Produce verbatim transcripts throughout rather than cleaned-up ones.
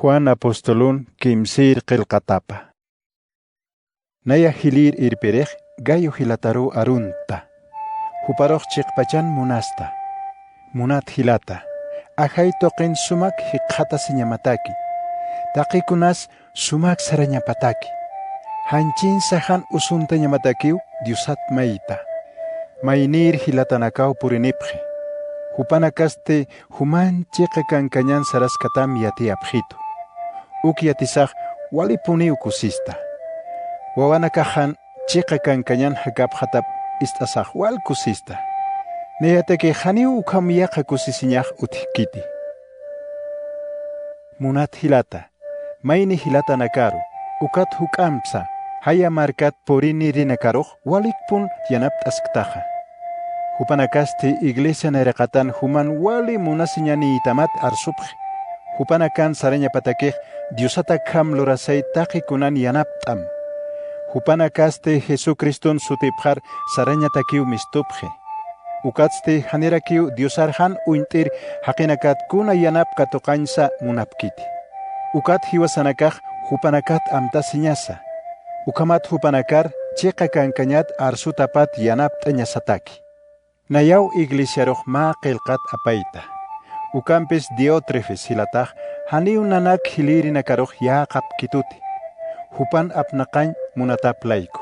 Juan apostolun kimsïr qillqatapa. Naya jilïr irpirix Gayo jilataruw aruntta. Juparux chiqpachan munasta. Munat jilata, ajay tuqin sumak jikxatasiñamataki. Taqikunas sumak sarañapataki. Janchinsa jan usuntañamatakiw Diosat mayta. Maynïr jilatanakaw purinipxi. Jupanakasti juman chiqa kankañan saraskatam yatiyapxitu. Uk yatisax walipuniw kusista. Wawanakaxan chiqa kankañan jakapxatap ist'asax wal kusista. Nayataki janiw ukham yaqha kusisiñax utjkiti. Munat jilata, mayni jilatanakaru, ukat juk'ampsa, jaya markat purinirinakaruq walikpun yanapt'asktaxa. Jupanakasti iglesia nayraqatan juman wali munasiñanïtamat arsupxi. Jupanakan sarañapatakix Diosat akham lurasay taqi kunan yanapt'am. Jupanakasti Jesucriston sutipxar sarañatakiw mistupxi. Ukatsti janirakiw Diosar jan uñt'ir jaqinakat kuna yanap katuqañsa munapkiti. Ukat jiwasanakax jupanakat amtasiñasa. Ukhamat jupanakar chiqa kankañat arsutapat yanapt'añasataki. Nayaw iglesiarux mä qillqat apayta. Ukampis Diótrefes jilatax janiw nanak jilïrinakarux yäqapkituti. Jupan apnaqañ munatap layku.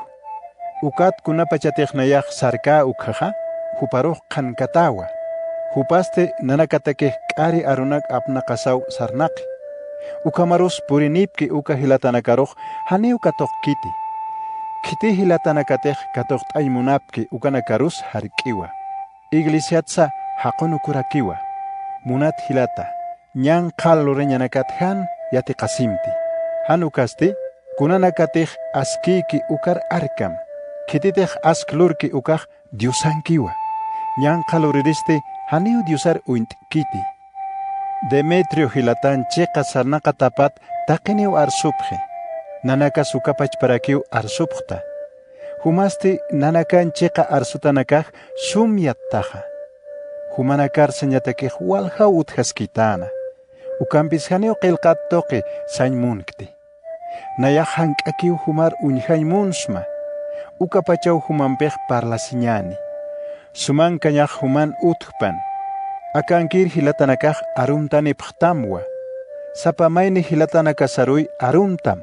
Ukat kunapachatix nayax sarkä ukhaxa, juparux qhankatäwa. Jupasti nanakatakix k'ari arunak apnaqasaw sarnaqi. Ukhamarus purinipki uka jilatanakarux janiw katuqkiti. Khiti jilatanakatix katuqt'añ munapki ukanakarus jark'iwa. Iglesiatsa jaqunukurakiwa. Munat jilata, ñan qhal lurañanakat jan yatiqasimti. Jan ukasti, kunanakatix askïki ukar arkam. Khititix ask lurki ukax Diosankiwa. Ñan qhal luriristi janiw Diosar uñt'kiti. Demetrio jilatan chiqa sarnaqatapat taqiniw arsupxi. Nanakas uka pachparakiw arsupxta. Jumasti nanakan chiqa arsutanakax sum yattaxa. Jumanakar sañatakix waljaw utjaskitäna. Ukampis janiw qillqat tuqi sañ munkti. Nayax jank'akiw jumar uñjañ munsma. Ukapachaw jumampix parlasiñäni. Sumankañax juman utjpan. Akankir jilatanakax arumtanipxtamwa. Sapa mayni jilatanakasaruy arumtam.